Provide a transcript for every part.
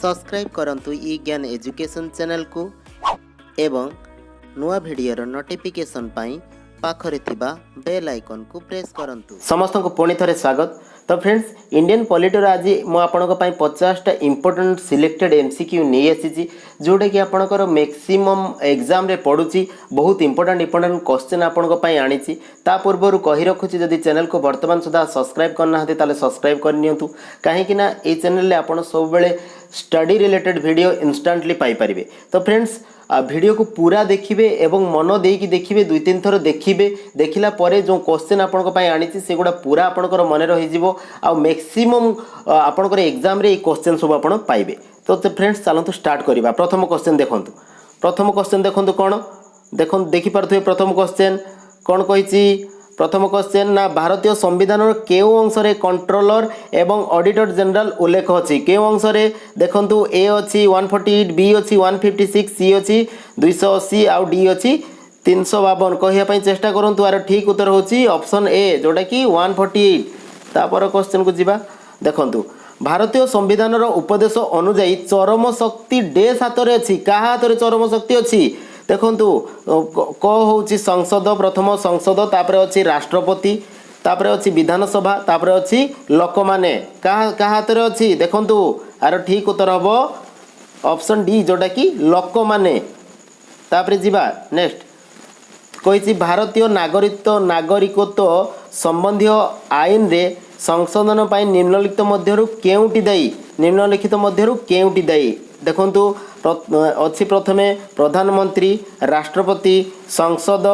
Subscribe କରନ୍ତୁ ଇ ଜ୍ଞାନ education ଚ୍ୟାନେଲକୁ ଏବଂ ନୂଆ ଭିଡ଼ିଓର ନୋଟିଫିକେସନ୍ ପାଇଁ ପାଖରେ ଥିବା ବେଲ୍ ଆଇକନ୍କୁ ପ୍ରେସ୍ କରନ୍ତୁ। ସମସ୍ତଙ୍କୁ ପୁଣି ଥରେ ସ୍ୱାଗତ। ତ ଫ୍ରେଣ୍ଡସ୍, ଇଣ୍ଡିଆନ୍ ପଲିଟିର ଆଜି ମୁଁ ଆପଣଙ୍କ ପାଇଁ 50ଟା ଇମ୍ପୋର୍ଟାଣ୍ଟ ସିଲେକ୍ଟେଡ୍ ଏମ୍ସିକ୍ୟୁ ନେଇ ଆସିଛି, ଯେଉଁଟାକି ଆପଣଙ୍କର ମ୍ୟାକ୍ସିମମ୍ ଏକ୍ଜାମ୍ରେ ପଡ଼ୁଛି। ବହୁତ ଇମ୍ପୋର୍ଟାଣ୍ଟ ଇମ୍ପୋର୍ଟାଣ୍ଟ କ୍ୱେଶ୍ଚନ୍ ଆପଣଙ୍କ ପାଇଁ ଆଣିଛି। ତା ପୂର୍ବରୁ କହି ରଖୁଛି, ଯଦି ଚ୍ୟାନେଲକୁ ବର୍ତ୍ତମାନ ସୁଦ୍ଧା ସବସ୍କ୍ରାଇବ୍ କରିନାହାନ୍ତି, ତାହେଲେ ସବସ୍କ୍ରାଇବ୍ କରିନିଅନ୍ତୁ, କାହିଁକି ନା ଏଇ ଚ୍ୟାନେଲରେ ଆପଣ ସବୁବେଳେ ଷ୍ଟଡି ରିଲେଟେଡ୍ ଭିଡ଼ିଓ ଇନଷ୍ଟାଣ୍ଟଲି ପାଇପାରିବେ। ତ ଫ୍ରେଣ୍ଡସ୍, ଭିଡ଼ିଓକୁ ପୁରା ଦେଖିବେ ଏବଂ ମନ ଦେଇକି ଦେଖିବେ, ଦୁଇ ତିନି ଥର ଦେଖିବେ। ଦେଖିଲା ପରେ ଯେଉଁ କ୍ୱେଶ୍ଚନ୍ ଆପଣଙ୍କ ପାଇଁ ଆଣିଛି, ସେଗୁଡ଼ା ପୁରା ଆପଣଙ୍କର ମନେ ରହିଯିବ ଆଉ ମ୍ୟାକ୍ସିମମ୍ ଆପଣଙ୍କର ଏକ୍ଜାମ୍ରେ ଏଇ କ୍ୱେଶ୍ଚନ୍ ସବୁ ଆପଣ ପାଇବେ। ତ ଫ୍ରେଣ୍ଡସ୍, ଚାଲନ୍ତୁ ଷ୍ଟାର୍ଟ କରିବା। ପ୍ରଥମ କ୍ୱେଶ୍ଚନ୍ ଦେଖନ୍ତୁ। ପ୍ରଥମ କ୍ୱେଶ୍ଚନ୍ ଦେଖନ୍ତୁ କ'ଣ। ଦେଖନ୍ତୁ, ଦେଖିପାରୁଥିବେ ପ୍ରଥମ କ୍ୱେଶ୍ଚନ୍ କ'ଣ କହିଛି। ପ୍ରଥମ କ୍ୱେଶ୍ଚନ୍ ନା, ଭାରତୀୟ ସମ୍ବିଧାନର କେଉଁ ଅଂଶରେ କଣ୍ଟ୍ରୋଲର ଏବଂ ଅଡ଼ିଟର ଜେନେରାଲ ଉଲ୍ଲେଖ ଅଛି? କେଉଁ ଅଂଶରେ? ଦେଖନ୍ତୁ, ଏ ଅଛି 148, ବି ଅଛି 156, ସି ଅଛି 280 ଆଉ ଡି ଅଛି 352। କହିବା ପାଇଁ ଚେଷ୍ଟା କରନ୍ତୁ। ଆର ଠିକ୍ ଉତ୍ତର ହେଉଛି ଅପସନ୍ ଏ, ଯେଉଁଟାକି 148। ତାପର କ୍ୱେଶ୍ଚନ୍କୁ ଯିବା। ଦେଖନ୍ତୁ, ଭାରତୀୟ ସମ୍ବିଧାନର ଉପଦେଶ ଅନୁଯାୟୀ ଚରମ ଶକ୍ତି ଡେସ୍ ହାତରେ ଅଛି। କାହା ହାତରେ ଚରମ ଶକ୍ତି ଅଛି? ଦେଖନ୍ତୁ, କ ହେଉଛି ସଂସଦ, ପ୍ରଥମ ସଂସଦ, ତାପରେ ଅଛି ରାଷ୍ଟ୍ରପତି, ତାପରେ ଅଛି ବିଧାନସଭା, ତାପରେ ଅଛି ଲୋକମାନେ। କାହା କାହା ହାତରେ ଅଛି? ଦେଖନ୍ତୁ, ଆର ଠିକ୍ ଉତ୍ତର ହେବ ଅପସନ୍ ଡି, ଯେଉଁଟାକି ଲୋକମାନେ। ତାପରେ ଯିବା ନେକ୍ସଟ। କହିଛି, ଭାରତୀୟ ନାଗରିକତ୍ୱ ସମ୍ବନ୍ଧୀୟ ଆଇନରେ ସଂଶୋଧନ ପାଇଁ ନିମ୍ନଲିଖିତ ମଧ୍ୟରୁ କେଉଁଟି ଦାୟୀ? ନିମ୍ନଲିଖିତ ମଧ୍ୟରୁ କେଉଁଟି ଦାୟୀ? ଦେଖନ୍ତୁ, ଅଛି ପ୍ରଥମେ ପ୍ରଧାନମନ୍ତ୍ରୀ, ରାଷ୍ଟ୍ରପତି, ସଂସଦ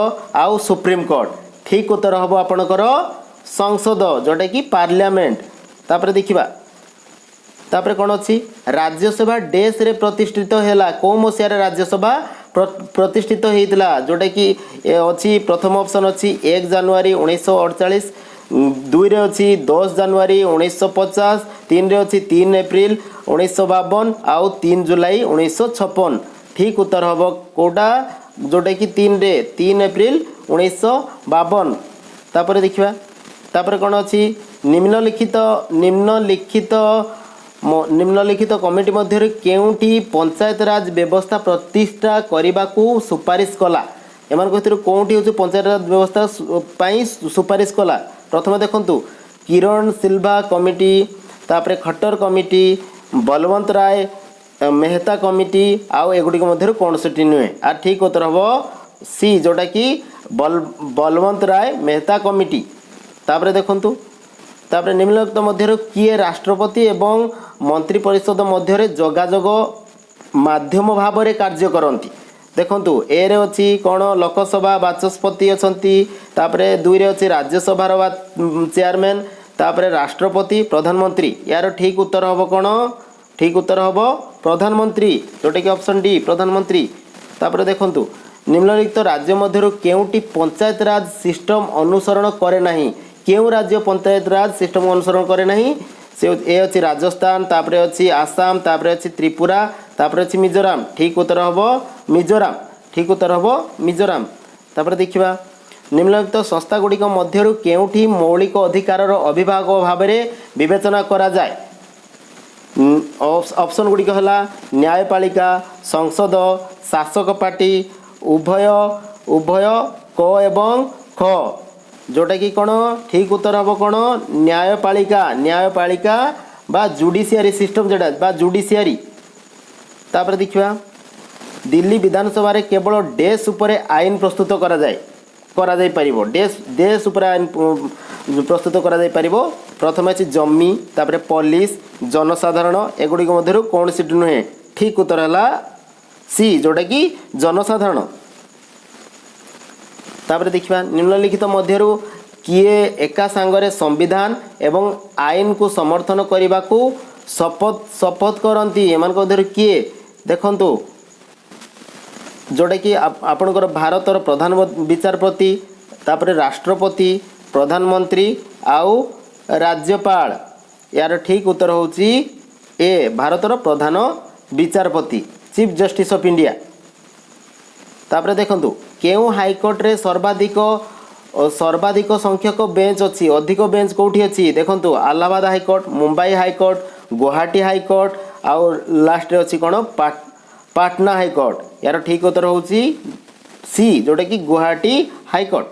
ଆଉ ସୁପ୍ରିମକୋର୍ଟ। ଠିକ୍ ଉତ୍ତର ହେବ ଆପଣଙ୍କର ସଂସଦ, ଯେଉଁଟାକି ପାର୍ଲାମେଣ୍ଟ। ତାପରେ ଦେଖିବା, ତାପରେ କ'ଣ ଅଛି। ରାଜ୍ୟସଭା ଡେସ୍ରେ ପ୍ରତିଷ୍ଠିତ ହେଲା। କେଉଁ ମସିହାରେ ରାଜ୍ୟସଭା ପ୍ରତିଷ୍ଠିତ ହେଇଥିଲା? ଯେଉଁଟାକି ଅଛି, ପ୍ରଥମ ଅପସନ୍ ଅଛି 1 ଜାନୁଆରୀ 1948, ଦୁଇରେ ଅଛି 10 ଜାନୁଆରୀ 1950, ତିନିରେ ଅଛି 3 ଏପ୍ରିଲ 1952 ଆଉ 3 ଜୁଲାଇ 1956। ଠିକ୍ ଉତ୍ତର ହେବ କେଉଁଟା? ଯେଉଁଟାକି ତିନିରେ, 3 ଏପ୍ରିଲ 1952। ତାପରେ ଦେଖିବା, ତାପରେ କ'ଣ ଅଛି। ନିମ୍ନଲିଖିତ କମିଟି ମଧ୍ୟରୁ କେଉଁଟି ପଞ୍ଚାୟତରାଜ ବ୍ୟବସ୍ଥା ପ୍ରତିଷ୍ଠା କରିବାକୁ ସୁପାରିଶ କଲା? ଏମାନଙ୍କ ଭିତରୁ କେଉଁଟି ହେଉଛି ପଞ୍ଚାୟତରାଜ ବ୍ୟବସ୍ଥା ପାଇଁ ସୁପାରିଶ କଲା? ପ୍ରଥମେ ଦେଖନ୍ତୁ, କିରଣ ସିଲଭା କମିଟି, ତାପରେ ଖଟ୍ଟର କମିଟି, ବଲବନ୍ତ ରାୟ ମେହତା କମିଟି ଆଉ ଏଗୁଡ଼ିକ ମଧ୍ୟରୁ କୌଣସିଟି ନୁହେଁ। ଆଉ ଠିକ୍ ଉତ୍ତର ହେବ ସି, ଯେଉଁଟାକି ବଲବନ୍ତ ରାୟ ମେହତା କମିଟି। ତାପରେ ଦେଖନ୍ତୁ, ତାପରେ ନିମ୍ନଲିଖିତ ମଧ୍ୟରୁ କିଏ ରାଷ୍ଟ୍ରପତି ଏବଂ ମନ୍ତ୍ରୀ ପରିଷଦ ମଧ୍ୟରେ ଯୋଗାଯୋଗ ମାଧ୍ୟମ ଭାବରେ କାର୍ଯ୍ୟ କରନ୍ତି? ଦେଖନ୍ତୁ, ଏରେ ଅଛି କ'ଣ, ଲୋକସଭା ବାଚସ୍ପତି ଅଛନ୍ତି, ତାପରେ ଦୁଇରେ ଅଛି ରାଜ୍ୟସଭାର ଚେୟାରମ୍ୟାନ୍, ତାପରେ ରାଷ୍ଟ୍ରପତି, ପ୍ରଧାନମନ୍ତ୍ରୀ। ଏହାର ଠିକ୍ ଉତ୍ତର ହେବ କ'ଣ? ଠିକ୍ ଉତ୍ତର ହେବ ପ୍ରଧାନମନ୍ତ୍ରୀ, ଯେଉଁଟାକି ଅପସନ୍ ଡି, ପ୍ରଧାନମନ୍ତ୍ରୀ। ତାପରେ ଦେଖନ୍ତୁ, ନିମ୍ନଲିଖିତ ରାଜ୍ୟ ମଧ୍ୟରୁ କେଉଁଟି ପଞ୍ଚାୟତରାଜ ସିଷ୍ଟମ ଅନୁସରଣ କରେ ନାହିଁ? କେଉଁ ରାଜ୍ୟ ପଞ୍ଚାୟତରାଜ ସିଷ୍ଟମ ଅନୁସରଣ କରେ ନାହିଁ? ସେ ଏ ଅଛି ରାଜସ୍ଥାନ, ତାପରେ ଅଛି ଆସାମ, ତାପରେ ଅଛି ତ୍ରିପୁରା, ତାପରେ ଅଛି ମିଜୋରାମ। ଠିକ୍ ଉତ୍ତର ହେବ ମିଜୋରାମ। ଠିକ୍ ଉତ୍ତର ହେବ ମିଜୋରାମ। ତାପରେ ଦେଖିବା, ନିମ୍ନଲିଖିତ ସଂସ୍ଥା ଗୁଡ଼ିକ ମଧ୍ୟରୁ କେଉଁଠି ମୌଳିକ ଅଧିକାରର ଅବିଭାଗ ଭାବରେ ବିବେଚନା କରାଯାଏ? ଅପସନ୍ ଗୁଡ଼ିକ ହେଲା ନ୍ୟାୟପାଳିକା, ସଂସଦ, ଶାସକ ପାର୍ଟି, ଉଭୟ, ଉଭୟ କ ଏବଂ ଖ। ଯେଉଁଟାକି କ'ଣ, ଠିକ୍ ଉତ୍ତର ହେବ କ'ଣ? ନ୍ୟାୟପାଳିକା। ନ୍ୟାୟପାଳିକା ବା ଜୁଡ଼ିସିଆରୀ ସିଷ୍ଟମ ଯେଉଁଟା ବା ଜୁଡ଼ିସିଆରୀ। ତାପରେ ଦେଖିବା, ଦିଲ୍ଲୀ ବିଧାନସଭାରେ କେବଳ ଡେସ୍ ଉପରେ ଆଇନ ପ୍ରସ୍ତୁତ କରାଯାଇପାରିବ। ଡେସ୍ ଡେସ୍ ଉପରେ ଆଇନ ପ୍ରସ୍ତୁତ କରାଯାଇପାରିବ। ପ୍ରଥମେ ଅଛି ଜମି, ତାପରେ ପୋଲିସ, ଜନସାଧାରଣ, ଏଗୁଡ଼ିକ ମଧ୍ୟରୁ କୌଣସିଟି ନୁହେଁ। ଠିକ୍ ଉତ୍ତର ହେଲା ସି, ଯେଉଁଟାକି ଜନସାଧାରଣ। ତାପରେ ଦେଖିବା, ନିମ୍ନଲିଖିତ ମଧ୍ୟରୁ କିଏ ଏକା ସାଙ୍ଗରେ ସମ୍ବିଧାନ ଏବଂ ଆଇନକୁ ସମର୍ଥନ କରିବାକୁ ଶପଥ କରନ୍ତି? ଏମାନଙ୍କ ମଧ୍ୟରୁ କିଏ? ଦେଖନ୍ତୁ, ଯେଉଁଟାକି ଆପଣଙ୍କର ଭାରତର ପ୍ରଧାନ ବିଚାରପତି, ତାପରେ ରାଷ୍ଟ୍ରପତି, ପ୍ରଧାନମନ୍ତ୍ରୀ ଆଉ ରାଜ୍ୟପାଳ। ଏହାର ଠିକ୍ ଉତ୍ତର ହେଉଛି ଏ, ଭାରତର ପ୍ରଧାନ ବିଚାରପତି, ଚିଫ୍ ଜଷ୍ଟିସ୍ ଅଫ୍ ଇଣ୍ଡିଆ। ତାପରେ ଦେଖନ୍ତୁ, କେଉଁ ହାଇକୋର୍ଟରେ ସର୍ବାଧିକ ସଂଖ୍ୟକ ବେଞ୍ଚ ଅଛି? ଅଧିକ ବେଞ୍ଚ କେଉଁଠି ଅଛି? ଦେଖନ୍ତୁ, Allahabad high court, Mumbai high court, Guwahati high court ଆଉ ଲାଷ୍ଟରେ ଅଛି କ'ଣ? ପାଟନା ହାଇକୋର୍ଟ। ଏହାର ଠିକ୍ ଉତ୍ତର ହେଉଛି ସି, ଯେଉଁଟାକି ଗୁଆହାଟୀ ହାଇକୋର୍ଟ।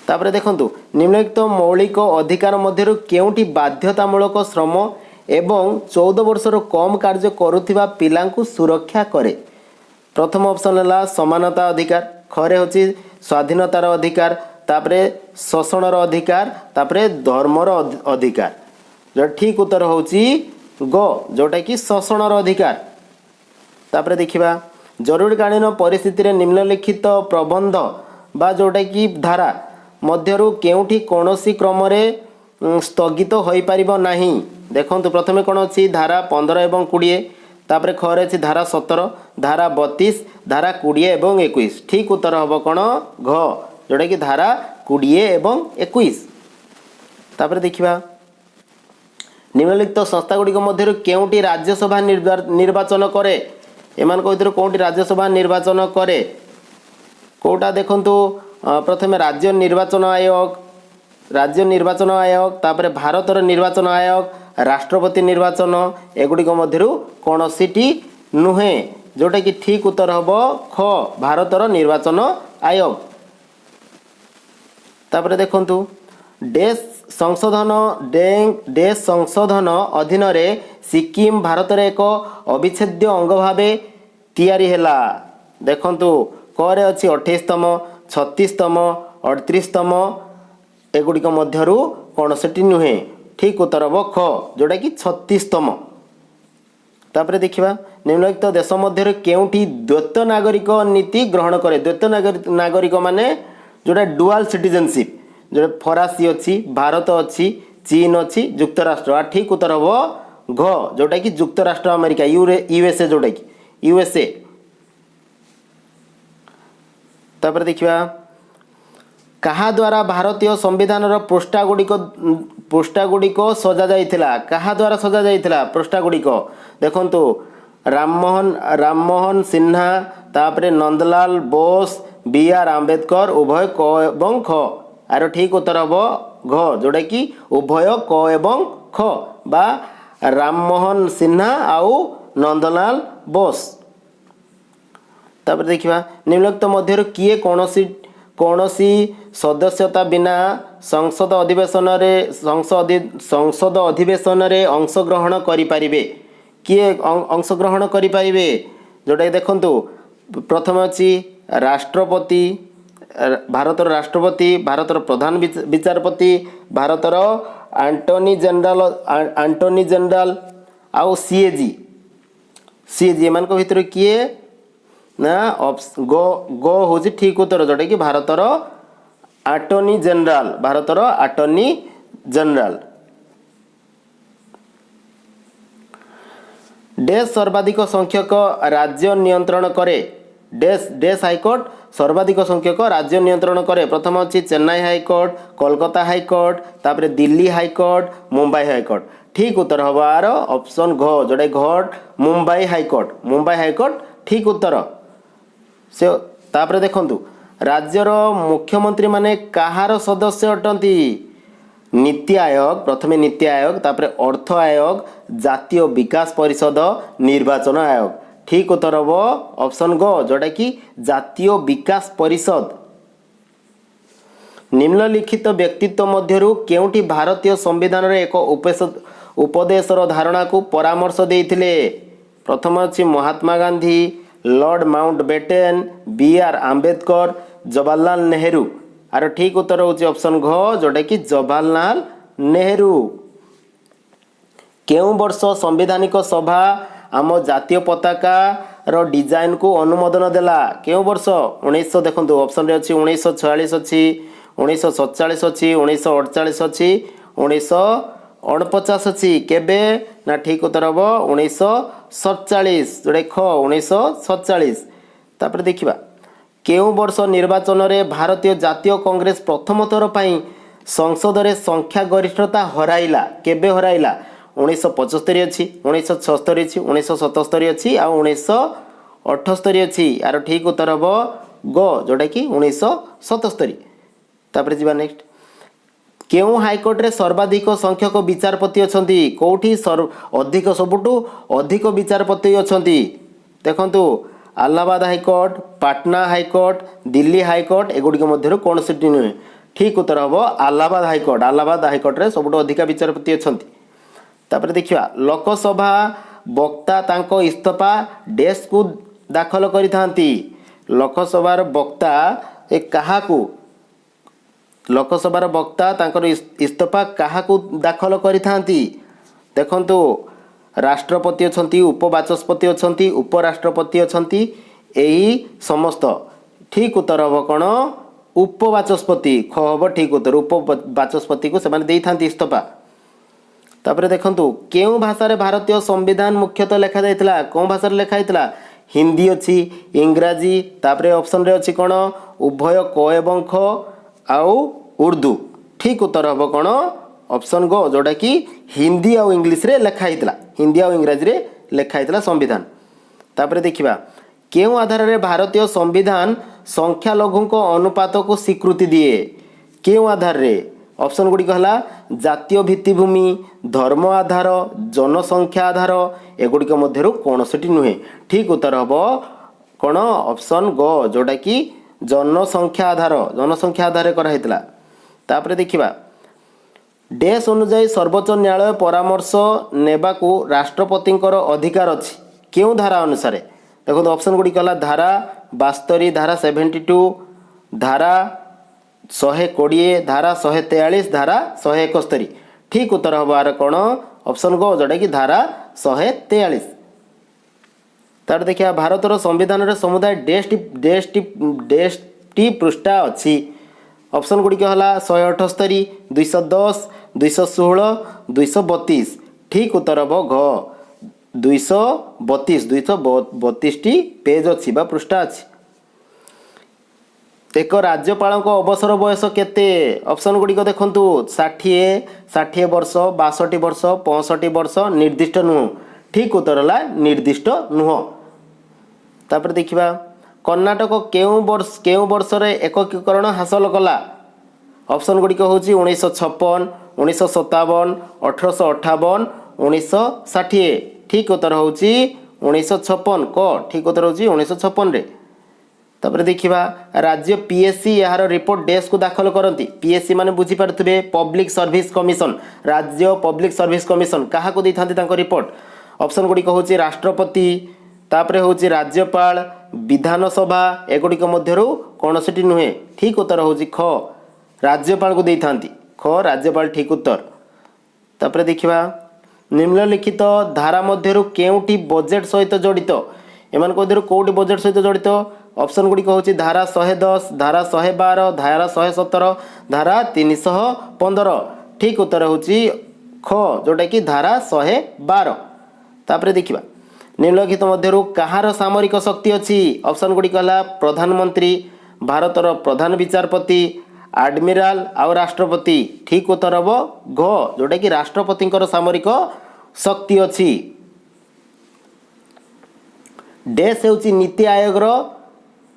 ତାପରେ ଦେଖନ୍ତୁ, ନିମ୍ନଲିଖିତ ମୌଳିକ ଅଧିକାର ମଧ୍ୟରୁ କେଉଁଟି ବାଧ୍ୟତାମୂଳକ ଶ୍ରମ ଏବଂ 14 ବର୍ଷରୁ କମ୍ କାର୍ଯ୍ୟ କରୁଥିବା ପିଲାଙ୍କୁ ସୁରକ୍ଷା କରେ? ପ୍ରଥମ ଅପସନ୍ ହେଲା ସମାନତା ଅଧିକାର, ଖରେ ହେଉଛି ସ୍ୱାଧୀନତାର ଅଧିକାର, ତାପରେ ଶୋଷଣର ଅଧିକାର, ତାପରେ ଧର୍ମର ଅଧିକାର। ଯେଉଁଟା ଠିକ୍ ଉତ୍ତର ହେଉଛି ଗ, ଯେଉଁଟାକି ଶୋଷଣର ଅଧିକାର। ତାପରେ ଦେଖିବା, ଜରୁରୀକାଳୀନ ପରିସ୍ଥିତିରେ ନିମ୍ନଲିଖିତ ପ୍ରବନ୍ଧ ବା ଯେଉଁଟାକି ଧାରା ମଧ୍ୟରୁ କେଉଁଠି କୌଣସି କ୍ରମରେ ସ୍ଥଗିତ ହୋଇପାରିବ ନାହିଁ? ଦେଖନ୍ତୁ, ପ୍ରଥମେ କ'ଣ ଅଛି? ଧାରା 15 ଏବଂ 20, ତାପରେ ଖରେ ଅଛି ଧାରା 17, ଧାରା 32, ଧାରା 20 ଏବଂ 21। ଠିକ୍ ଉତ୍ତର ହେବ କ'ଣ? ଘ, ଯେଉଁଟାକି ଧାରା 20 ଏବଂ 21। ତାପରେ ଦେଖିବା, ନିମ୍ନଲିଖିତ ସଂସ୍ଥା ଗୁଡ଼ିକ ମଧ୍ୟରୁ କେଉଁଟି ରାଜ୍ୟସଭା ନିର୍ବାଚନ କରେ? ଏମାନଙ୍କ ଭିତରୁ କେଉଁଟି ରାଜ୍ୟସଭା ନିର୍ବାଚନ କରେ? କେଉଁଟା? ଦେଖନ୍ତୁ, ପ୍ରଥମେ ରାଜ୍ୟ ନିର୍ବାଚନ ଆୟୋଗ, ରାଜ୍ୟ ନିର୍ବାଚନ ଆୟୋଗ, ତାପରେ ଭାରତର ନିର୍ବାଚନ ଆୟୋଗ, ରାଷ୍ଟ୍ରପତି ନିର୍ବାଚନ, ଏଗୁଡ଼ିକ ମଧ୍ୟରୁ କୌଣସିଟି ନୁହେଁ। ଯେଉଁଟାକି ଠିକ୍ ଉତ୍ତର ହେବ ଖ, ଭାରତର ନିର୍ବାଚନ ଆୟୋଗ। ତାପରେ ଦେଖନ୍ତୁ, ଡେସ୍ ସଂଶୋଧନ ଅଧୀନରେ ସିକିମ୍ ଭାରତର ଏକ ଅବିଚ୍ଛେଦ୍ୟ ଅଙ୍ଗ ଭାବେ ତିଆରି ହେଲା। ଦେଖନ୍ତୁ, କରେ ଅଛି 28ତମ, 36ତମ, 38ତମ, ଏଗୁଡ଼ିକ ମଧ୍ୟରୁ କୌଣସିଟି ନୁହେଁ। ଠିକ୍ ଉତ୍ତର ହେବ ଖ, ଯେଉଁଟାକି 36ତମ। ତାପରେ ଦେଖିବା, ନିମ୍ନଲିଖିତ ଦେଶ ମଧ୍ୟରେ କେଉଁଠି ଦ୍ୱୈତ ନାଗରିକ ନୀତି ଗ୍ରହଣ କରେ? ଦ୍ୱୈତ ନାଗରିକ ମାନେ ଯେଉଁଟା ଡୁଆଲ ସିଟିଜେନସିପ୍, ଯେଉଁଟା ଫରାସୀ ଅଛି, ଭାରତ ଅଛି, ଚୀନ ଅଛି, ଯୁକ୍ତରାଷ୍ଟ୍ର। ଆଉ ଠିକ୍ ଉତ୍ତର ହେବ ଘ, ଯେଉଁଟାକି ଯୁକ୍ତରାଷ୍ଟ୍ର ଆମେରିକା, ୟୁଏସଏ, ଯେଉଁଟାକି ୟୁଏସଏ। ତାପରେ ଦେଖିବା, କାହା ଦ୍ୱାରା ଭାରତୀୟ ସମ୍ବିଧାନର ପୃଷ୍ଠା ଗୁଡ଼ିକ ସଜା ଯାଇଥିଲା? କାହା ଦ୍ୱାରା ସଜା ଯାଇଥିଲା ପୃଷ୍ଠା ଗୁଡ଼ିକ? ଦେଖନ୍ତୁ, ରାମମୋହନ ସିହ୍ନା, ତାପରେ ନନ୍ଦଲାଲ ବୋଷ, ବି ଆର୍ ଆମ୍ବେଦକର, ଉଭୟ କ ଏବଂ ଖ। ଆର ଠିକ୍ ଉତ୍ତର ହେବ ଘ, ଯେଉଁଟାକି ଉଭୟ କ ଏବଂ ଖ ବା ରାମମୋହନ ସିହ୍ନା ଆଉ ନନ୍ଦଲାଲ ବୋଷ। ତାପରେ ଦେଖିବା, ନିମ୍ନଲିଖିତ ମଧ୍ୟରୁ କିଏ କୌଣସି କୌଣସି ସଦସ୍ୟତା ବିନା ସଂସଦ ଅଧିବେଶନରେ ଅଂଶଗ୍ରହଣ କରିପାରିବେ? କିଏ ଅଂଶଗ୍ରହଣ କରିପାରିବେ? ଯେଉଁଟାକି ଦେଖନ୍ତୁ, ପ୍ରଥମେ ଅଛି ରାଷ୍ଟ୍ରପତି, ଭାରତର ରାଷ୍ଟ୍ରପତି, ଭାରତର ପ୍ରଧାନ ବିଚାରପତି, ଭାରତର ଆଣ୍ଟୋନି ଜେନେରାଲ ଆଉ ସିଏଜି। ସିଏଜି, ଏମାନଙ୍କ ଭିତରୁ କିଏ ନା ଗ, ଗ ହେଉଛି ଠିକ୍ ଉତ୍ତର, ଯେଉଁଟାକି ଭାରତର ଆଟର୍ନି ଜେନେରାଲ, ଭାରତର ଆଟର୍ନି ଜେନେରାଲ। ଡେସ୍ ସର୍ବାଧିକ ସଂଖ୍ୟକ ରାଜ୍ୟ ନିୟନ୍ତ୍ରଣ କରେ। ଡେସ୍ ଡେସ୍ ହାଇକୋର୍ଟ ସର୍ବାଧିକ ସଂଖ୍ୟକ ରାଜ୍ୟ ନିୟନ୍ତ୍ରଣ କରେ। ପ୍ରଥମ ଅଛି ଚେନ୍ନାଇ ହାଇକୋର୍ଟ, କୋଲକାତା ହାଇକୋର୍ଟ, ତାପରେ ଦିଲ୍ଲୀ ହାଇକୋର୍ଟ, ମୁମ୍ବାଇ ହାଇକୋର୍ଟ। ଠିକ୍ ଉତ୍ତର ହେବ ଆର ଅପସନ୍ ଘ, ଯେଉଁଟା ଘ, ମୁମ୍ବାଇ ହାଇକୋର୍ଟ, ମୁମ୍ବାଇ ହାଇକୋର୍ଟ ଠିକ୍ ଉତ୍ତର ସେ। ତାପରେ ଦେଖନ୍ତୁ, ରାଜ୍ୟର ମୁଖ୍ୟମନ୍ତ୍ରୀମାନେ କାହାର ସଦସ୍ୟ ଅଟନ୍ତି? ନୀତି ଆୟୋଗ, ପ୍ରଥମେ ନୀତି ଆୟୋଗ, ତାପରେ ଅର୍ଥ ଆୟୋଗ, ଜାତୀୟ ବିକାଶ ପରିଷଦ, ନିର୍ବାଚନ ଆୟୋଗ। ଠିକ୍ ଉତ୍ତର ହେବ ଅପସନ୍ ଗ, ଯେଉଁଟାକି ଜାତୀୟ ବିକାଶ ପରିଷଦ। ନିମ୍ନଲିଖିତ ବ୍ୟକ୍ତିତ୍ୱ ମଧ୍ୟରୁ କେଉଁଟି ଭାରତୀୟ ସମ୍ବିଧାନରେ ଏକ ଉପଦେଶର ଧାରଣାକୁ ପରାମର୍ଶ ଦେଇଥିଲେ? ପ୍ରଥମ ଅଛି ମହାତ୍ମା ଗାନ୍ଧୀ, ଲର୍ଡ ମାଉଣ୍ଟ ବେଟେନ୍, ବି ଆର୍ ଆମ୍ବେଦକର, ଜବାହରଲାଲ ନେହେରୁ। ଆର ଠିକ୍ ଉତ୍ତର ହେଉଛି ଅପସନ୍ ଘ, ଯେଉଁଟାକି ଜବାହରଲାଲ ନେହେରୁ। କେଉଁ ବର୍ଷ ସାମ୍ବିଧାନିକ ସଭା ଆମ ଜାତୀୟ ପତାକାର ଡିଜାଇନକୁ ଅନୁମୋଦନ ଦେଲା? କେଉଁ ବର୍ଷ? ଦେଖନ୍ତୁ, ଅପସନରେ ଅଛି 1946 ଅଛି, 1947 ଅଛି, 1948 ଅଛି, 1949 ଅଛି। କେବେ ନା ଠିକ୍ ଉତ୍ତର ହେବ 1947, ଯେଉଁଟା ଖ, 1947। ତାପରେ ଦେଖିବା, କେଉଁ ବର୍ଷ ନିର୍ବାଚନରେ ଭାରତୀୟ ଜାତୀୟ କଂଗ୍ରେସ ପ୍ରଥମ ଥର ପାଇଁ ସଂସଦରେ ସଂଖ୍ୟା ଗରିଷ୍ଠତା ହରାଇଲା? କେବେ ହରାଇଲା? 1975 ଅଛି, 1976 ଅଛି, 1977 ଅଛି ଆଉ 1978 ଅଛି। ଆର ଠିକ୍ ଉତ୍ତର ହେବ ଗ, ଯେଉଁଟାକି 1977। ତାପରେ ଯିବା ନେକ୍ସଟ। କେଉଁ ହାଇକୋର୍ଟରେ ସର୍ବାଧିକ ସଂଖ୍ୟକ ବିଚାରପତି ଅଛନ୍ତି? କେଉଁଠି ଅଧିକ, ସବୁଠୁ ଅଧିକ ବିଚାରପତି ଅଛନ୍ତି? ଦେଖନ୍ତୁ, Allahabad high court, Patna high court, Delhi high court, ଏଗୁଡ଼ିକ ମଧ୍ୟରୁ କୌଣସିଟି ନୁହେଁ। ଠିକ୍ ଉତ୍ତର ହେବ ଆହ୍ଲାବାଦ ହାଇକୋର୍ଟ। ଆହ୍ଲାବାଦ ହାଇକୋର୍ଟରେ ସବୁଠୁ ଅଧିକା ବିଚାରପତି ଅଛନ୍ତି। ତାପରେ ଦେଖିବା, ଲୋକସଭା ବକ୍ତା ତାଙ୍କ ଇସ୍ତଫା ଡେସ୍କକୁ ଦାଖଲ କରିଥାନ୍ତି। ଲୋକସଭାର ବକ୍ତା ଏ କାହାକୁ, ଲୋକସଭାର ବକ୍ତା ତାଙ୍କର ଇସ୍ତଫା କାହାକୁ ଦାଖଲ କରିଥାନ୍ତି? ଦେଖନ୍ତୁ, ରାଷ୍ଟ୍ରପତି ଅଛନ୍ତି, ଉପବାଚସ୍ପତି ଅଛନ୍ତି, ଉପରାଷ୍ଟ୍ରପତି ଅଛନ୍ତି, ଏହି ସମସ୍ତ। ଠିକ୍ ଉତ୍ତର ହେବ କ'ଣ? ଉପବାଚସ୍ପତି। ଖ ହେବ ଠିକ୍ ଉତ୍ତର। ଉପବାଚସ୍ପତିକୁ ସେମାନେ ଦେଇଥାନ୍ତି ଇସ୍ତଫା। ତାପରେ ଦେଖନ୍ତୁ, କେଉଁ ଭାଷାରେ ଭାରତୀୟ ସମ୍ବିଧାନ ମୁଖ୍ୟତଃ ଲେଖାଯାଇଥିଲା? କେଉଁ ଭାଷାରେ ଲେଖା ହେଇଥିଲା? ହିନ୍ଦୀ ଅଛି, ଇଂରାଜୀ, ତାପରେ ଅପସନରେ ଅଛି କ'ଣ, ଉଭୟ କ ଏବଂ ଖ ଆଉ ଉର୍ଦ୍ଦୁ। ଠିକ୍ ଉତ୍ତର ହେବ କ'ଣ? ଅପସନ୍ ଗ, ଯେଉଁଟାକି ହିନ୍ଦୀ ଆଉ ଇଂଲିଶରେ ଲେଖା ହେଇଥିଲା। ହିନ୍ଦୀ ଆଉ ଇଂରାଜୀରେ ଲେଖା ହେଇଥିଲା ସମ୍ବିଧାନ। ତାପରେ ଦେଖିବା, କେଉଁ ଆଧାରରେ ଭାରତୀୟ ସମ୍ବିଧାନ ସଂଖ୍ୟାଲଘୁଙ୍କ ଅନୁପାତକୁ ସ୍ୱୀକୃତି ଦିଏ? କେଉଁ ଆଧାରରେ? ଅପସନ୍ ଗୁଡ଼ିକ ହେଲା ଜାତୀୟ ଭିତ୍ତିଭୂମି, ଧର୍ମ ଆଧାର, ଜନସଂଖ୍ୟା ଆଧାର, ଏଗୁଡ଼ିକ ମଧ୍ୟରୁ କୌଣସିଟି ନୁହେଁ। ଠିକ୍ ଉତ୍ତର ହେବ କ'ଣ? ଅପସନ୍ ଗ, ଯେଉଁଟାକି ଜନସଂଖ୍ୟା ଆଧାର। ଜନସଂଖ୍ୟା ଆଧାରରେ କରାହେଇଥିଲା। ତାପରେ ଦେଖିବା, ଡେସ୍ ଅନୁଯାୟୀ ସର୍ବୋଚ୍ଚ ନ୍ୟାୟାଳୟ ପରାମର୍ଶ ନେବାକୁ ରାଷ୍ଟ୍ରପତିଙ୍କର ଅଧିକାର ଅଛି। କେଉଁ ଧାରା ଅନୁସାରେ? ଦେଖନ୍ତୁ, ଅପସନ୍ ଗୁଡ଼ିକ ହେଲା ଧାରା 72, ଧାରା 72, ଧାରା 120, ଧାରା 143, ଧାରା 171। ଠିକ୍ ଉତ୍ତର ହେବ ଆର କ'ଣ? ଅପସନ୍ ଗ, ଯେଉଁଟାକି ଧାରା 143। ତାପରେ ଦେଖିବା, ଭାରତର ସମ୍ବିଧାନରେ ସମୁଦାୟ ଡେସ୍ଟି ଡେସ୍ଟି ଡେସ୍ଟି ପୃଷ୍ଠା ଅଛି। ଅପସନ୍ ଗୁଡ଼ିକ ହେଲା 178, 210, 216, 232। ଠିକ୍ ଉତ୍ତର ହେବ ଘ, 232। 232ଟି ପେଜ୍ ଅଛି ବା ପୃଷ୍ଠା ଅଛି। ଏକ ରାଜ୍ୟପାଳଙ୍କ ଅବସର ବୟସ କେତେ? ଅପସନ୍ ଗୁଡ଼ିକ ଦେଖନ୍ତୁ, 60 ବର୍ଷ, 62 ବର୍ଷ, 65 ବର୍ଷ, ନିର୍ଦ୍ଦିଷ୍ଟ ନୁହଁ। ଠିକ୍ ଉତ୍ତର ହେଲା ନିର୍ଦ୍ଦିଷ୍ଟ ନୁହଁ। ତାପରେ ଦେଖିବା, କର୍ଣ୍ଣାଟକ କେଉଁ ବର୍ଷରେ ଏକକୀକରଣ ହାସଲ କଲା? ଅପସନ୍ ଗୁଡ଼ିକ ହେଉଛି 1956, 1957, 1858, 1960। ଠିକ୍ ଉତ୍ତର ହେଉଛି 1956, କ। ଠିକ୍ ଉତ୍ତର ହେଉଛି 1956ରେ। ତାପରେ ଦେଖିବା, ରାଜ୍ୟ ପିଏସ୍ସି ଏହାର ରିପୋର୍ଟ ଡେସ୍କୁ ଦାଖଲ କରନ୍ତି। ପିଏସ୍ସି ମାନେ ବୁଝିପାରୁଥିବେ, ପବ୍ଲିକ୍ ସର୍ଭିସ କମିଶନ। ରାଜ୍ୟ ପବ୍ଲିକ୍ ସର୍ଭିସ କମିଶନ କାହାକୁ ଦେଇଥାନ୍ତି ତାଙ୍କ ରିପୋର୍ଟ? ଅପସନ୍ ଗୁଡ଼ିକ ହେଉଛି ରାଷ୍ଟ୍ରପତି, ତାପରେ ହେଉଛି ରାଜ୍ୟପାଳ, ବିଧାନସଭା, ଏଗୁଡ଼ିକ ମଧ୍ୟରୁ କୌଣସିଟି ନୁହେଁ। ଠିକ୍ ଉତ୍ତର ହେଉଛି ଖ, ରାଜ୍ୟପାଳକୁ ଦେଇଥାନ୍ତି। ଖ, ରାଜ୍ୟପାଳ ଠିକ୍ ଉତ୍ତର। ତାପରେ ଦେଖିବା, ନିମ୍ନଲିଖିତ ଧାରା ମଧ୍ୟରୁ କେଉଁଟି ବଜେଟ୍ ସହିତ ଜଡ଼ିତ? ଏମାନଙ୍କ ମଧ୍ୟରୁ କେଉଁଟି ବଜେଟ୍ ସହିତ ଜଡ଼ିତ? ଅପସନ୍ ଗୁଡ଼ିକ ହେଉଛି ଧାରା 110, ଧାରା 112, ଧାରା 117, ଧାରା 315। ଠିକ୍ ଉତ୍ତର ହେଉଛି ଖ, ଯେଉଁଟାକି ଧାରା 112। ତାପରେ ଦେଖିବା, ନିମ୍ନଲିଖିତ ମଧ୍ୟରୁ କାହାର ସାମରିକ ଶକ୍ତି ଅଛି? ଅପସନ୍ ଗୁଡ଼ିକ ହେଲା ପ୍ରଧାନମନ୍ତ୍ରୀ, ଭାରତର ପ୍ରଧାନ ବିଚାରପତି, ଆଡମିରାଲ ଆଉ ରାଷ୍ଟ୍ରପତି। ଠିକ୍ ଉତ୍ତର ହେବ ଘ, ଯେଉଁଟାକି ରାଷ୍ଟ୍ରପତିଙ୍କର ସାମରିକ ଶକ୍ତି ଅଛି। ଡେସ୍ ହେଉଛି ନୀତି ଆୟୋଗର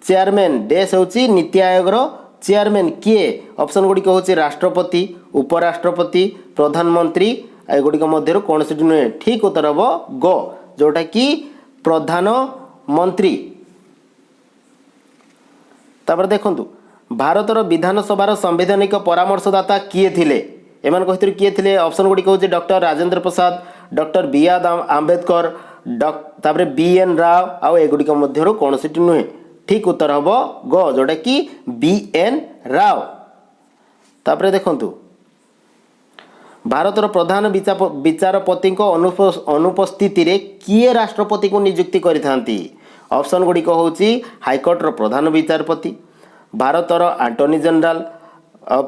ଚେୟାରମ୍ୟାନ୍। ଡେସ୍ ହେଉଛି ନୀତି ଆୟୋଗର ଚେୟାରମ୍ୟାନ୍ କିଏ? ଅପସନ୍ ଗୁଡ଼ିକ ହେଉଛି ରାଷ୍ଟ୍ରପତି, ଉପରାଷ୍ଟ୍ରପତି, ପ୍ରଧାନମନ୍ତ୍ରୀ, ଏଗୁଡ଼ିକ ମଧ୍ୟରୁ କୌଣସିଟି ନୁହେଁ। ଠିକ୍ ଉତ୍ତର ହେବ ଗ, ଯେଉଁଟାକି ପ୍ରଧାନମନ୍ତ୍ରୀ। ତାପରେ ଦେଖନ୍ତୁ, ଭାରତର ବିଧାନସଭାର ସାମ୍ବିଧାନିକ ପରାମର୍ଶଦାତା କିଏ ଥିଲେ? ଏମାନଙ୍କ ଭିତରୁ କିଏ ଥିଲେ? ଅପସନ୍ ଗୁଡ଼ିକ ହେଉଛି ଡକ୍ଟର ରାଜେନ୍ଦ୍ର ପ୍ରସାଦ, ଡକ୍ଟର ବି ଆର୍ ଆମ୍ବେଦକର, ତାପରେ ବି ଏନ୍ ରାଓ ଆଉ ଏଗୁଡ଼ିକ ମଧ୍ୟରୁ କୌଣସିଟି ନୁହେଁ। ଠିକ୍ ଉତ୍ତର ହେବ ଗ, ଯେଉଁଟାକି ବି ଏନ୍ ରାଓ। ତାପରେ ଦେଖନ୍ତୁ, ଭାରତର ପ୍ରଧାନ ବିଚାରପତିଙ୍କ ଅନୁପସ୍ଥିତିରେ କିଏ ରାଷ୍ଟ୍ରପତିଙ୍କୁ ନିଯୁକ୍ତି କରିଥାନ୍ତି? ଅପସନ୍ ଗୁଡ଼ିକ ହେଉଛି ହାଇକୋର୍ଟର ପ୍ରଧାନ ବିଚାରପତି, ଭାରତର ଆଣ୍ଟର୍ନି ଜେନେରାଲ, ଆଉ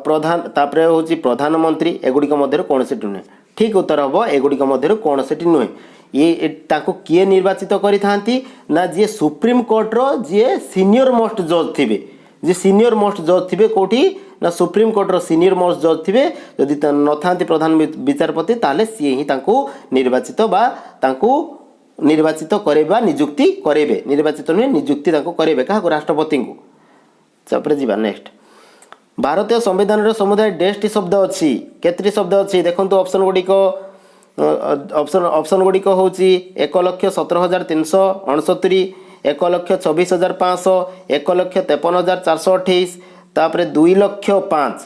ତାପରେ ହେଉଛି ପ୍ରଧାନମନ୍ତ୍ରୀ, ଏଗୁଡ଼ିକ ମଧ୍ୟରୁ କୌଣସିଟି ନୁହେଁ। ଠିକ୍ ଉତ୍ତର ହେବ ଏଗୁଡ଼ିକ ମଧ୍ୟରୁ କୌଣସିଟି ନୁହେଁ। ଇଏ ତାଙ୍କୁ କିଏ ନିର୍ବାଚିତ କରିଥାନ୍ତି ନା ଯିଏ ସୁପ୍ରିମକୋର୍ଟର ଯିଏ ସିନିୟର ମୋଷ୍ଟ ଜଜ୍ ଥିବେ। ଯିଏ ସିନିୟର ମୋଷ୍ଟ ଜଜ୍ ଥିବେ, କେଉଁଠି ନା ସୁପ୍ରିମକୋର୍ଟର ସିନିୟର ମୋଷ୍ଟ ଜଜ୍ ଥିବେ। ଯଦି ନଥାନ୍ତି ପ୍ରଧାନ ବିଚାରପତି, ତାହେଲେ ସିଏ ହିଁ ତାଙ୍କୁ ନିର୍ବାଚିତ ବା ତାଙ୍କୁ ନିର୍ବାଚିତ କରେଇବା, ନିଯୁକ୍ତି କରେଇବେ। ନିର୍ବାଚିତ ନୁହେଁ, ନିଯୁକ୍ତି ତାଙ୍କୁ କରେଇବେ। କାହାକୁ? ରାଷ୍ଟ୍ରପତିଙ୍କୁ। ତାପରେ ଯିବା ନେକ୍ସଟ। ଭାରତୀୟ ସମ୍ବିଧାନର ସମୁଦାୟ ଡେଶଟି ଶବ୍ଦ ଅଛି। କେତୋଟି ଶବ୍ଦ ଅଛି? ଦେଖନ୍ତୁ ଅପସନ୍ ଗୁଡ଼ିକ। ଅପସନ୍ ଗୁଡ଼ିକ ହେଉଛି 1,17,369, 1,26,500, 1,53,428, ତାପରେ 2,00,005।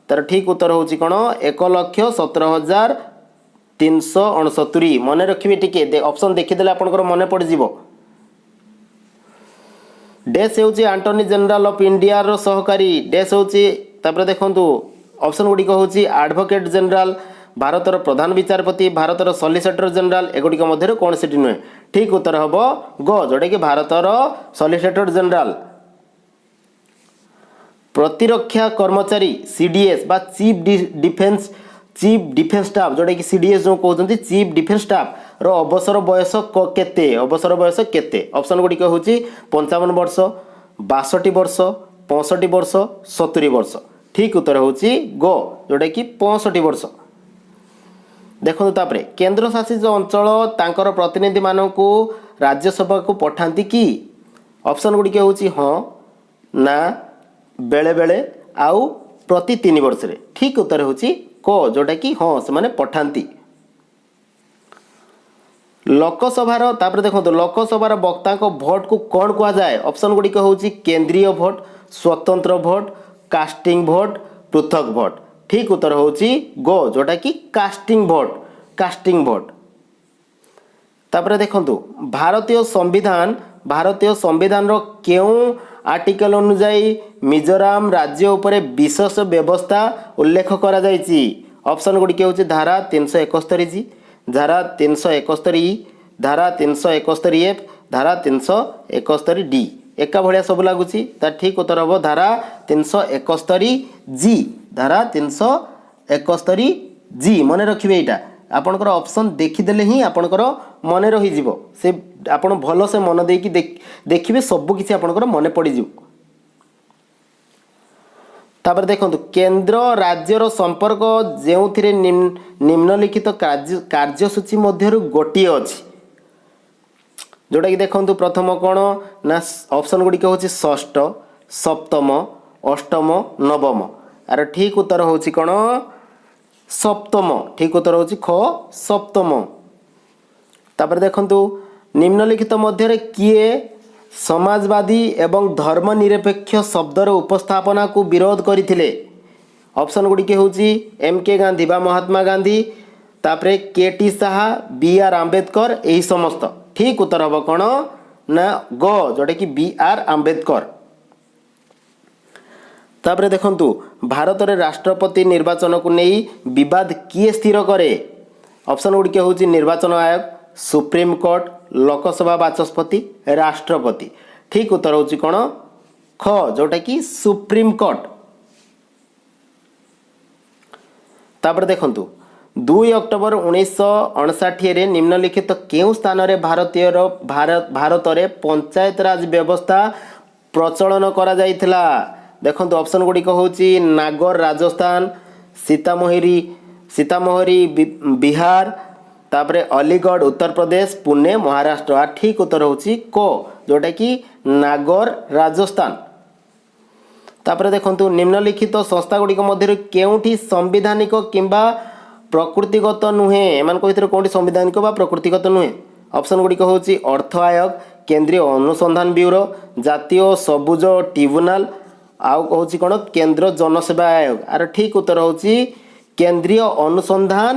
ତାର ଠିକ୍ ଉତ୍ତର ହେଉଛି କ'ଣ? 1,17,369। ମନେ ରଖିବେ ଟିକେ, ଅପସନ୍ ଦେଖିଦେଲେ ଆପଣଙ୍କର ମନେ ପଡ଼ିଯିବ। ଡେସ୍ ହେଉଛି ଆଣ୍ଟର୍ନି ଜେନେରାଲ ଅଫ୍ ଇଣ୍ଡିଆର ସହକାରୀ। ଡେସ୍ ହେଉଛି, ତାପରେ ଦେଖନ୍ତୁ ଅପସନ୍ ଗୁଡ଼ିକ ହେଉଛି ଆଡ଼ଭୋକେଟ୍ ଜେନେରାଲ, ଭାରତର ପ୍ରଧାନ ବିଚାରପତି, ଭାରତର ସଲିସିଟର ଜେନେରାଲ, ଏଗୁଡ଼ିକ ମଧ୍ୟରୁ କୌଣସିଟି ନୁହେଁ। ଠିକ୍ ଉତ୍ତର ହେବ ଗ, ଯେଉଁଟାକି ଭାରତର ସଲିସିଟର ଜେନେରାଲ। ପ୍ରତିରକ୍ଷା କର୍ମଚାରୀ ସିଡିଏସ୍ ବା ଚିଫ୍ ଡିଫେନ୍ସ ଷ୍ଟାଫ୍, ଯେଉଁଟାକି ସିଡିଏସ୍ ଯେଉଁ କହୁଛନ୍ତି, ଚିଫ୍ ଡିଫେନ୍ସ ଷ୍ଟାଫ୍ର ଅବସର ବୟସ କେତେ? ଅବସର ବୟସ କେତେ? ଅପସନ୍ ଗୁଡ଼ିକ ହେଉଛି 55 ବର୍ଷ, 62 ବର୍ଷ, 65 ବର୍ଷ, 70 ବର୍ଷ। ଠିକ୍ ଉତ୍ତର ହେଉଛି ଗ, ଯେଉଁଟାକି 65 ବର୍ଷ। ଦେଖନ୍ତୁ ତାପରେ, କେନ୍ଦ୍ରଶାସିତ ଅଞ୍ଚଳ ତାଙ୍କର ପ୍ରତିନିଧିମାନଙ୍କୁ ରାଜ୍ୟସଭାକୁ ପଠାନ୍ତି କି? ଅପସନ୍ ଗୁଡ଼ିକ ହେଉଛି ହଁ, ନା, ବେଳେବେଳେ ଆଉ ପ୍ରତି 3 ବର୍ଷରେ। ଠିକ୍ ଉତ୍ତର ହେଉଛି କ, ଯେଉଁଟାକି ହଁ, ସେମାନେ ପଠାନ୍ତି। ଲୋକସଭାର, ତାପରେ ଦେଖନ୍ତୁ, ଲୋକସଭାର ବକ୍ତାଙ୍କ ଭୋଟକୁ କ'ଣ କୁହାଯାଏ? ଅପସନ୍ ଗୁଡ଼ିକ ହେଉଛି କେନ୍ଦ୍ରୀୟ ଭୋଟ, ସ୍ୱତନ୍ତ୍ର ଭୋଟ, କାଷ୍ଟିଂ ଭୋଟ, ପୃଥକ ଭୋଟ। ଠିକ୍ ଉତ୍ତର ହେଉଛି ଗ, ଯେଉଁଟାକି କାଷ୍ଟିଂ ଭୋଟ, କାଷ୍ଟିଂ ଭୋଟ। ତାପରେ ଦେଖନ୍ତୁ, ଭାରତୀୟ ସମ୍ବିଧାନର କେଉଁ ଆର୍ଟିକଲ ଅନୁଯାୟୀ ମିଜୋରାମ ରାଜ୍ୟ ଉପରେ ବିଶେଷ ବ୍ୟବସ୍ଥା ଉଲ୍ଲେଖ କରାଯାଇଛି? ଅପସନ୍ ଗୁଡ଼ିକ ହେଉଛି ଧାରା 371 ଜି, ଧାରା 371 ଇ, ଧାରା 371 ଏଫ୍, ଧାରା 371 ଡି। ଏକା ଭଳିଆ ସବୁ ଲାଗୁଛି। ତାର ଠିକ୍ ଉତ୍ତର ହେବ ଧାରା 371 ଜି, ଧାରା 371 ଜି। ମନେ ରଖିବେ, ଏଇଟା ଆପଣଙ୍କର ଅପସନ୍ ଦେଖିଦେଲେ ହିଁ ଆପଣଙ୍କର ମନେ ରହିଯିବ। ସେ ଆପଣ ଭଲସେ ମନ ଦେଇକି ଦେଖିବେ, ସବୁ କିଛି ଆପଣଙ୍କର ମନେ ପଡ଼ିଯିବ। ତାପରେ ଦେଖନ୍ତୁ, କେନ୍ଦ୍ର ରାଜ୍ୟର ସମ୍ପର୍କ ଯେଉଁଥିରେ ନିମ୍ନଲିଖିତ କାର୍ଯ୍ୟସୂଚୀ ମଧ୍ୟରୁ ଗୋଟିଏ ଅଛି, ଯେଉଁଟାକି ଦେଖନ୍ତୁ, ପ୍ରଥମ କ'ଣ ନା ଅପସନ୍ ଗୁଡ଼ିକ ହେଉଛି ଷଷ୍ଠ, ସପ୍ତମ, ଅଷ୍ଟମ, ନବମ। ଆର ଠିକ୍ ଉତ୍ତର ହେଉଛି କ'ଣ? ସପ୍ତମ। ଠିକ୍ ଉତ୍ତର ହେଉଛି ଖ, ସପ୍ତମ। ତାପରେ ଦେଖନ୍ତୁ, ନିମ୍ନଲିଖିତ ମଧ୍ୟରେ କିଏ ସମାଜବାଦୀ ଏବଂ ଧର୍ମ ନିରପେକ୍ଷ ଶବ୍ଦର ଉପସ୍ଥାପନାକୁ ବିରୋଧ କରିଥିଲେ? ଅପସନ୍ ଗୁଡ଼ିକ ହେଉଛି ଏମ୍ କେ ଗାନ୍ଧୀ ବା ମହାତ୍ମା ଗାନ୍ଧୀ, ତାପରେ କେ ଟି ଶାହା, ବି ଆର୍ ଆମ୍ବେଦକର, ଏହି ସମସ୍ତ। ଠିକ୍ ଉତ୍ତର ହେବ କ'ଣ ନା ଗ, ଯେଉଁଟାକି ବି ଆର୍ ଆମ୍ବେଦକର। ତାପରେ ଦେଖନ୍ତୁ, ଭାରତରେ ରାଷ୍ଟ୍ରପତି ନିର୍ବାଚନକୁ ନେଇ ବିବାଦ କିଏ ସ୍ଥିର କରେ? ଅପସନ୍ ଗୁଡ଼ିକ ହେଉଛି ନିର୍ବାଚନ ଆୟୋଗ, ସୁପ୍ରିମକୋର୍ଟ, ଲୋକସଭା ବାଚସ୍ପତି, ରାଷ୍ଟ୍ରପତି। ଠିକ୍ ଉତ୍ତର ହେଉଛି କ'ଣ? ଖ, ଯେଉଁଟାକି ସୁପ୍ରିମକୋର୍ଟ। ତାପରେ ଦେଖନ୍ତୁ, 2 ଅକ୍ଟୋବର 1959ରେ ନିମ୍ନଲିଖିତ କେଉଁ ସ୍ଥାନରେ ଭାରତରେ ପଞ୍ଚାୟତରାଜ ବ୍ୟବସ୍ଥା ପ୍ରଚଳନ କରାଯାଇଥିଲା? ଦେଖନ୍ତୁ, ଅପସନ୍ ଗୁଡ଼ିକ ହେଉଛି ନାଗର ରାଜସ୍ଥାନ, ସୀତାମୋହରୀ ବିହାର, ତାପରେ ଅଲିଗଡ଼ ଉତ୍ତରପ୍ରଦେଶ, ପୁନେ ମହାରାଷ୍ଟ୍ର। ଆଉ ଠିକ୍ ଉତ୍ତର ହେଉଛି କ, ଯେଉଁଟାକି ନାଗର ରାଜସ୍ଥାନ। ତାପରେ ଦେଖନ୍ତୁ, ନିମ୍ନଲିଖିତ ସଂସ୍ଥା ଗୁଡ଼ିକ ମଧ୍ୟରୁ କେଉଁଠି ସାମ୍ବିଧାନିକ କିମ୍ବା ପ୍ରକୃତିଗତ ନୁହେଁ? ଏମାନଙ୍କ ଭିତରେ କେଉଁଠି ସାମ୍ବିଧାନିକ ବା ପ୍ରକୃତିଗତ ନୁହେଁ? ଅପସନ୍ ଗୁଡ଼ିକ ହେଉଛି ଅର୍ଥ ଆୟୋଗ, କେନ୍ଦ୍ରୀୟ ଅନୁସନ୍ଧାନ ବ୍ୟୁରୋ, ଜାତୀୟ ସବୁଜ ଟ୍ରିବ୍ୟୁନାଲ, ଆଉ କହୁଛି କ'ଣ କେନ୍ଦ୍ର ଜନସେବା ଆୟୋଗ। ଆର ଠିକ୍ ଉତ୍ତର ହେଉଛି କେନ୍ଦ୍ରୀୟ ଅନୁସନ୍ଧାନ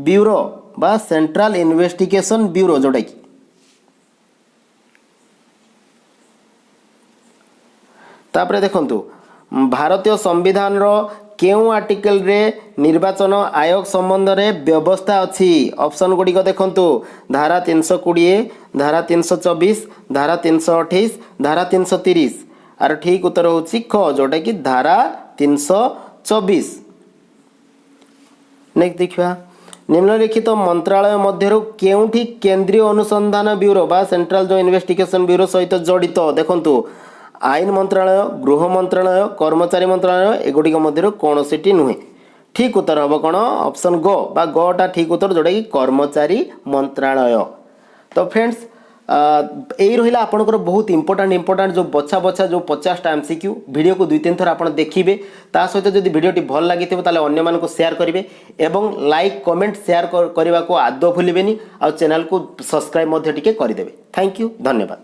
ବ୍ୟୁରୋ ବା ସେଣ୍ଟ୍ରାଲ ଇନଭେଷ୍ଟିଗେସନ ବ୍ୟୁରୋ ଯେଉଁଟାକି। ତାପରେ ଦେଖନ୍ତୁ, ଭାରତୀୟ ସମ୍ବିଧାନର କେଉଁ ଆର୍ଟିକଲରେ ନିର୍ବାଚନ ଆୟୋଗ ସମ୍ବନ୍ଧରେ ବ୍ୟବସ୍ଥା ଅଛି? ଅପସନ୍ ଗୁଡ଼ିକ ଦେଖନ୍ତୁ, ଧାରା 320, ଧାରା 324, ଧାରା 328, ଧାରା 330। ଆର ଠିକ୍ ଉତ୍ତର ହେଉଛି ଖ, ଯେଉଁଟାକି ଧାରା 324। ନେକ୍ସଟ ଦେଖିବା, ନିମ୍ନଲିଖିତ ମନ୍ତ୍ରାଳୟ ମଧ୍ୟରୁ କେଉଁଠି କେନ୍ଦ୍ରୀୟ ଅନୁସନ୍ଧାନ ବ୍ୟୁରୋ ବା ସେଣ୍ଟ୍ରାଲ ଯେଉଁ ଇନଭେଷ୍ଟିଗେସନ ବ୍ୟୁରୋ ସହିତ ଜଡ଼ିତ? ଦେଖନ୍ତୁ, ଆଇନ ମନ୍ତ୍ରାଳୟ, ଗୃହ ମନ୍ତ୍ରାଳୟ, କର୍ମଚାରୀ ମନ୍ତ୍ରାଳୟ, ଏଗୁଡ଼ିକ ମଧ୍ୟରୁ କୌଣସିଟି ନୁହେଁ। ଠିକ୍ ଉତ୍ତର ହେବ କ'ଣ? ଅପସନ୍ ଗ ବା ଗଟା ଠିକ୍ ଉତ୍ତର, ଯେଉଁଟାକି କର୍ମଚାରୀ ମନ୍ତ୍ରାଳୟ। ତ ଫ୍ରେଣ୍ଡସ୍, ଏଇ ରହିଲା ଆପଣଙ୍କର ବହୁତ ଇମ୍ପୋର୍ଟାଣ୍ଟ ଇମ୍ପୋର୍ଟାଣ୍ଟ ଯେଉଁ ବଛା ବଛା ଯେଉଁ 50ଟା ଏମ୍ସିକ୍ୟୁ। ଭିଡ଼ିଓକୁ ଦୁଇ ତିନି ଥର ଆପଣ ଦେଖିବେ। ତା ସହିତ ଯଦି ଭିଡ଼ିଓଟି ଭଲ ଲାଗିଥିବ, ତାହେଲେ ଅନ୍ୟମାନଙ୍କୁ ସେୟାର କରିବେ ଏବଂ ଲାଇକ୍, କମେଣ୍ଟ, ସେୟାର କରିବାକୁ ଆଦୌ ଭୁଲିବେନି। ଆଉ ଚ୍ୟାନେଲକୁ ସବସ୍କ୍ରାଇବ୍ ମଧ୍ୟ ଟିକେ କରିଦେବେ। Thank you, ଧନ୍ୟବାଦ।